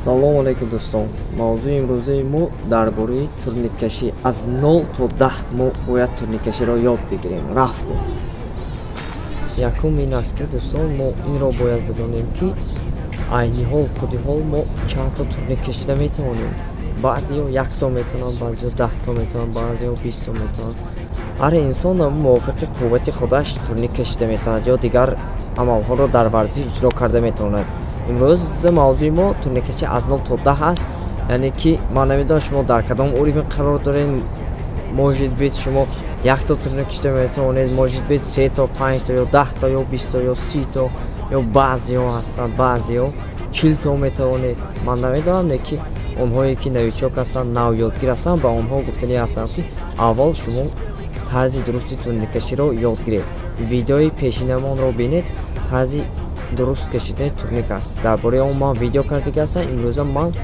Салом алейкум дӯстон. Мавзӯи имрӯзаи мо дар бораи турниккашӣ. Аз 0 то 10 мо бояд турниккаширо ёд бигирем. Рафтем. Якум ин аст ки дӯстон, мо инро бояд бидонем, ки айни ҳол, худи ҳол мо чанд то турник кашида метавонем. Баъзеҳо 1 то метавонанд, баъзеҳо 10 то метавонанд, баъзеҳо 20 то метавонанд. Ҳар инсон мувофиқи қуввати худаш турник кашида метавонад ё дигар амалҳоро дар варзиш иҷро карда метавонад. Имрӯз мавзӯи мо турниккашӣ аз 0 то 10 аст. Яъне ки ман намедонам, шумо дар кадом уровень қарор доред. Может быть, шумо 1 то турник кашида метавонед, может быть, 3 то, 5 то ё 10 то ё 20 то ё 30 то, ё баъзеҳо ҳастанд, баъзеҳо 40 то метавонед. Ман намедонам, не ки онҳое ки новичок ҳастанд, навёдгир ҳастанд, ба онҳо гуфтанӣ ҳастам, ки аввал шумо тарзи дурусти турниккаширо ёд гиред. Видеои пешинамонро бинед, тарзи дуруст кашидани турник аст. Дар бораи он ман видео кардагӣ ҳастам. Имрӯза ман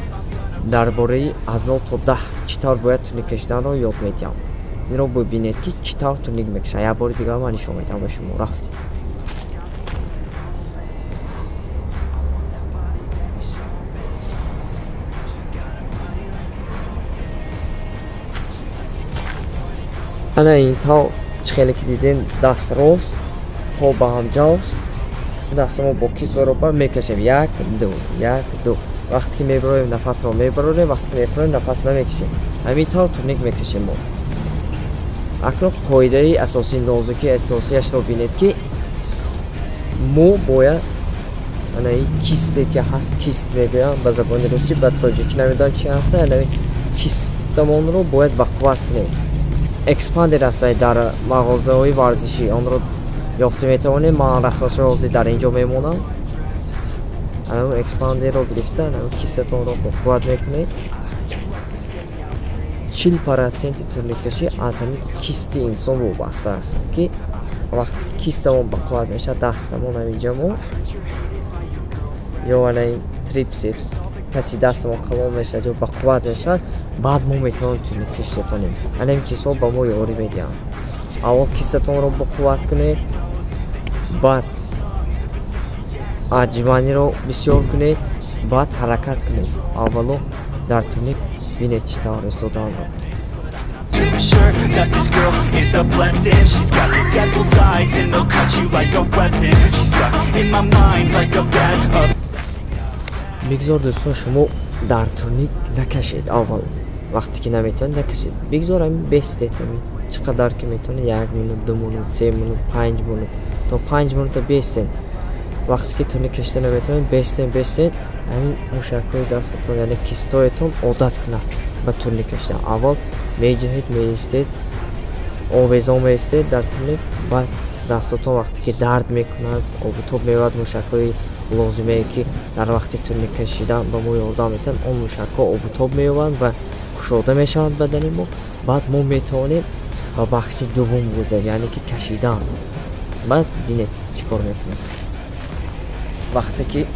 дар бораи аз 0 то 10 чӣ тавр бояд турник кашиданро ёд медиҳам. Инро бибинед, ки чӣ тавр турник мекашанд. Як бори дигар ман нишон медиҳам ба шумо. Рафтем. Ана ин тавр, чӣ хеле ки дидем, даст рост, по ба ҳам ҷавз, дасти мо бо кист баробар мекашем. Як, ду, як, ду. Вақте ки мебароем, нафасро мебарорем, вақте ки мефурем, нафас намекашем. Ҳамин тавр турник мекашем мо. Акнун қоидаи асосӣ, нозукии асосияшро бинед, ки мо бояд ана ин кисте ки ҳаст, кист мегӯям ба забони русӣ, ба тоҷикӣ намедонам чи ҳаста, ана кистамонро бояд бақувват кунем. Экспандер ҳастай, дар мағозаҳои варзишӣ онро ёфта метавонем. Ман расмашро ҳозир дар ин ҷо мемонам. Анам экспандерро гирифта, анам кистатонро бақувват мекунед. 40% турниккашӣ аз ҳамин кисти инсон вобаста аст, ки вақте ки кистамон бақувват мешавад, дастамон ҳаминҷа мо ё ана трицепс паси дастамон калон мешавад ё бақувват мешавад, баъд мо метавонем турник кашида тонем. Ана ин чизҳо ба мо ёрӣ медиҳанд. Аввал кистатонро бақувват кунед, баъд отжиманиеро бисёр кунед, баъд ҳаракат кунед. Аввало дар турник бинед, чӣ тавр истоданро. Sure that this girl is a blessing. She's got the devil's eyes and they'll cut you like a weapon. She's stuck in my mind like a bad Бигзор, дӯстон, шумо дар турник накашед. Аввал вақте ки наметавонед, накашед, бигзор ҳамин бестед, ҳамин чӣ қадар ки метавонед: 1 минут, 2 минут, 3 минут, 5 минут, то 5 минута бестед. Вақте ки турник кашида наметавонед, бестед, бестед, ҳамин мушакҳои дастатон, яъне кистоятон одат кунад ба турник кашидан. Аввал меҷаҳед, меистед, овезон меистед дар турник, баъд дастотон вақте ки дард мекунад, обутоб меояд, мушакҳои лозимае ки дар вақти турник кашидан ба мо ёрдам медиҳанд, он мушакҳо обутоб меёбанд ва кушода мешаванд бадани мо. Баъд мо метавонем ба бахши дуввум гузарем, яъне ки кашидан. Баъд бинед, чӣ кор мекунем. Вақте ки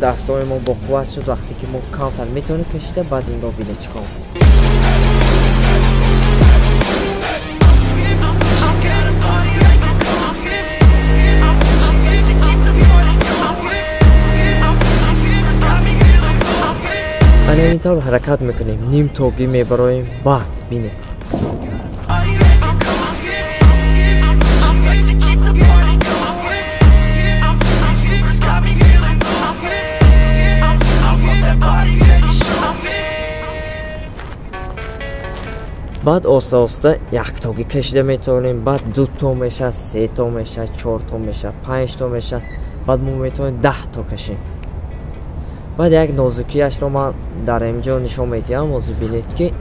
дастҳои мо боқувват шуд, вақте ки мо камтар метавонем кашида, баъд инро бинед, чӣ кор мекунем. She's got a body like a coffin. She likes to keep the party going. These rumors got me feeling open. Ана ин тавр ҳаракат мекунем, нимтогӣ мебароем, баъд бинед. Body like a coffin. She likes to keep the party going. These rumors got me feeling open. I want that body, baby, show me. Баъд оста оста яктогӣ кашида метавонем, баъд 2 то мешавад, 3 то мешавад, 4 то мешавад, 5 то мешавад, баъд мо метавонем 10 то кашем. Баъд як нозукияшро ман дар инҷо нишон медиҳам. Ҳозир бинед, ки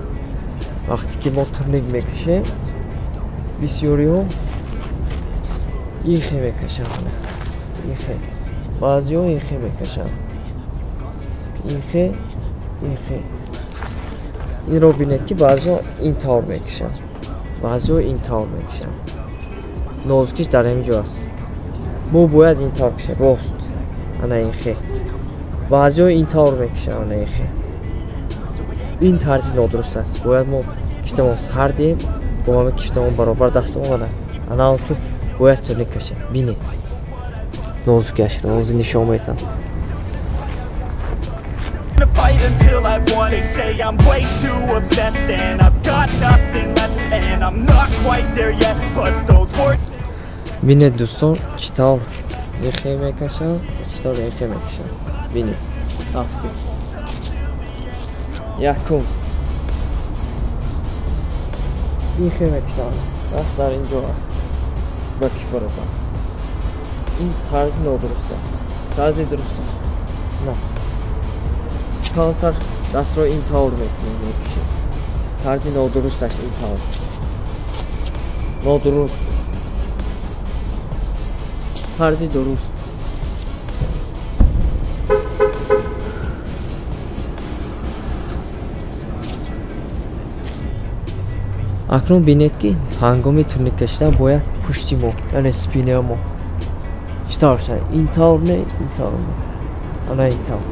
вақте ки мо турник мекашем, бисёриҳо инхе мекашанд, инхе, баъзеҳо инхе мекашанд, инхе, инхе. Инро бинед, ки баъзеҳо ин тавр мекашанд, баъзеҳо ин тавр мекашанд. Нозукиш дар ҳамин ҷо аст. Мо бояд ин тавр кашем, рост, ана инхе. Баъзеҳо ин тавр мекашанд, ана инхе. Ин тарзи нодуруст аст. Бояд мо кифтамон сар диҳем, бо ҳама кифтамон баробар дастамон, ана ана ту бояд турник кашем. Бинед нозукиашро, ҳозир нишон метавам. Fight until I've won. They say I'm way too obsessed and I've got nothing left, and I'm not quite there yet, but those words. Бинед дӯстон, чӣ тавр ихе мекашам, чӣ тавр ихе мекашам. Бинед, рафтем. Якум ихе мекашам, даст дар ин ҷо аст, ба киф баробар. Ин тарзи нодуруст аст. Тарзи дуруст аст на, камтар дастро ин тавр мекунем, мекашем. Тарзи нодурусташ ин тавр нодуруст. Тарзи дуруст. Акнун бинед, ки ҳангоми турник кашидан бояд пушти мо, яъне спинаи мо чӣ тавр шавад? Ин тавр не, ин тавр не, ана ин тавр.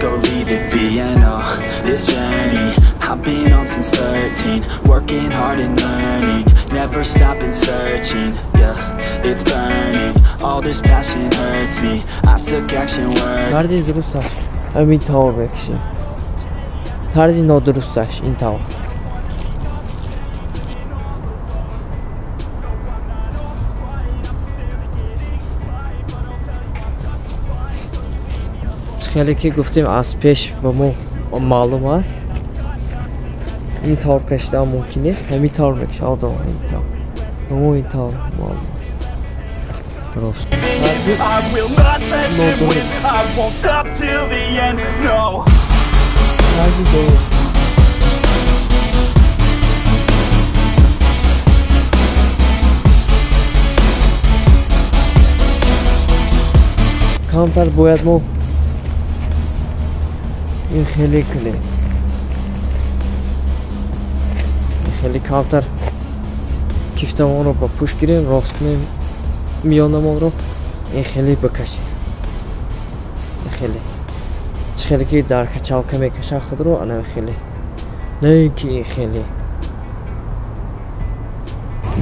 Go leave it be, and oh, this journey I've been on since 13, working hard and learning, never stopping searching. Yeah, it's burning, all this passion hurts me. I took action, work. Тарзи дурусташ ҳамин тавр мекашем, тарзи нодурусташ ин тавр. Хеле ки гуфтем, аз пеш ба мо маълум аст, ин тавр кашидан мумкин нест, ҳамин тавр мекашад одам, ин тавр ба мо ин тавр маълум аст. Рост. I will not let them win. I won't stop till the end. No. Тарзи дуруст. Камтар бояд мо ин хеле кунем, ин хеле камтар кифтамонро ба пушт гирем, рост кунем миёнамонро, ин хеле бикашем, ин хеле чӣ хеле ки дар качалка мекашад худро, ана хеле, на ин ки ин хеле.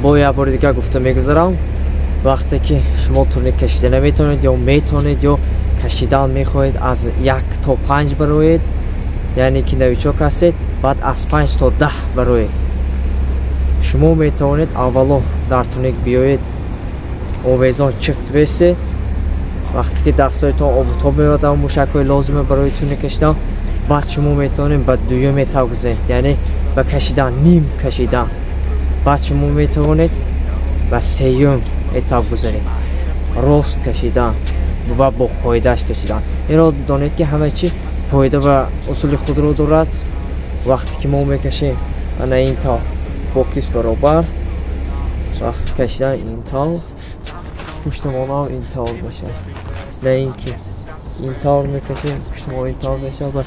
Бо як бори дигар гуфта мегузарам, вақте ки шумо турник кашида наметавонед ё метавонед ё кашидан мехоҳед, аз 1 то 5 бароед, яъне ки новичок ҳастед, баъд аз 5 то 10 бароед. Шумо метавонед аввало дар турник биёед, овезон чифт бесед. Вақте ки дастҳоятон обутоб меояд, мушакҳои лозима барои турник кашидан, баъд шумо метавонед ба дуюм этап гузаред, яъне ба кашидан, ним кашидан. Баъд шумо метавонед ба сеюм этап гузаред, рост кашидан ва бо қоидааш кашидан. Инро донед, ки ҳама чи қоида ва усули худро дорад. Вақте ки мо мекашем, ана ин тавр бо киф баробар, вақти кашидан ин тавр, пуштамонам ин тавр бошад, на ин ки ин тавр мекашем, пуштамон ин тавр мешавад ва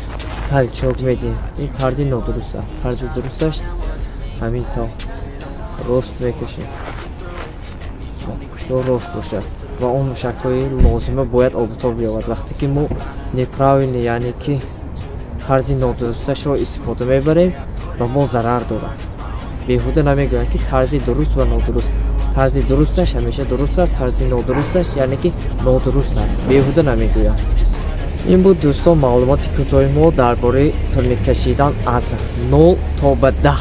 толчок медиҳем. Ин тарзи нодуруст аст. Тарзи дурусташ ҳамин тавр рост мекашем, пушто рост бошад ва он мушакҳои лозима бояд обутоб ёбад. Вақте ки мо неправильно, яъне ки тарзи нодурусташро истифода мебарем, ба мо зарар дорад. Беҳуда намегӯянд, ки тарзи дуруст ва нодуруст. Тарзи дурусташ ҳамеша дуруст аст, тарзи нодурусташ яъне ки нодуруст аст, беҳуда намегӯянд. Ин буд, дӯстон, маълумоти кӯтоҳи мо дар бораи турник кашидан аз 0 то ба 10.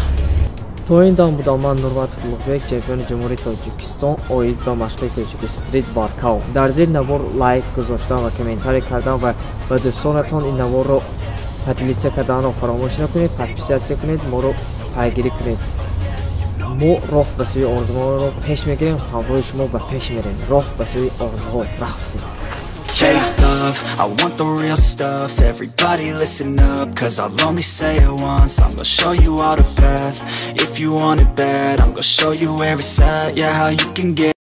То ин дам будам ман, Нурматов Улуғбек, чемпиони Ҷумҳурии Тоҷикистон оид ба машқи кӯчаки стрит воркаут. Дар зери навор лайк гузоштан ва комментарий кардан ва ба дӯстонатон ин наворро поделиться карданро фаромӯш накунед. Подписаться кунед, моро пайгирӣ кунед. Мо роҳ ба сӯи орзуҳоро пеш мегирем, ҳамроҳи шумо ба пеш мерем. Роҳ ба сӯи орзуҳо рафтем. Fake love, I want the real stuff. Everybody listen up, cause I'll only say it once. I'm gonna show you all the path, if you want it bad. I'm gonna show you where it's at, yeah, how you can get